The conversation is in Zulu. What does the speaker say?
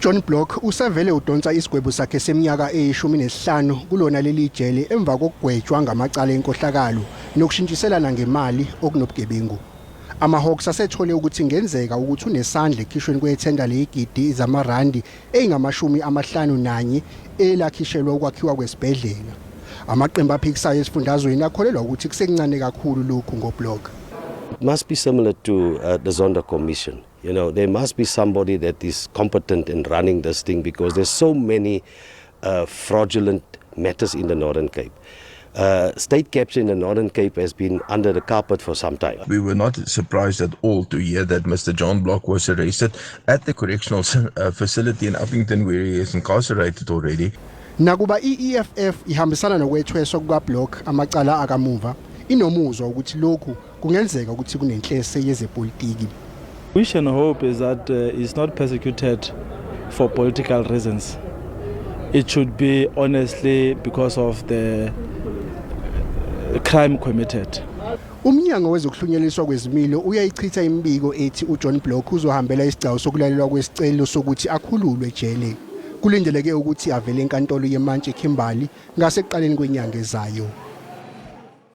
UJohn Block usevele udonsa isigwebo sakhe seminyaka eyi-15 kulona leli jele emva kokugwetshwa ngamacala enkohlakalo nokushintshiselana ngemali okunobugebengu. AmaHawks asethole ukuthi ngenzeka ukuthi unesandla ekukhishweni kwethenda leyigidi zamarandi eyingamashumi amahlanu nanye elakhishelwa ukwakhiwa kwesibhedlela. Amaqembu aphikisayo esifundazweni akholelwa ukuthi kusekuncane kakhulu lokhu ngoBlok. It must be similar to the Zondo Commission. There must be somebody that is competent in running this thing because there's so many fraudulent matters in the Northern Cape. State capture in the Northern Cape has been under the carpet for some time. We were not surprised at all to hear that Mr. John Block was arrested at the correctional facility in Upington, where he is incarcerated already. Nakuba iEFF ihambisana nokwethweswa kukaBlok amacala akamuva, inomuzwa ukuthi lokhu kungenzeka ukuthi kunenhlese yezepolitiki. Wish and hope is that he's not persecuted for political reasons. It should be honestly because of the crime committed. Umnyango wezokuhlunyeleliswa kwezimilo uyayichitha imibiko ethi uJohn Block uzohambela isigcawu sokulalelwa kwesicelo sokuthi akhululwe ejele. Kulindeleke ukuthi avele enkantolo yemantshi eKimberley ngasekuqaleni kwenyanga ezayo.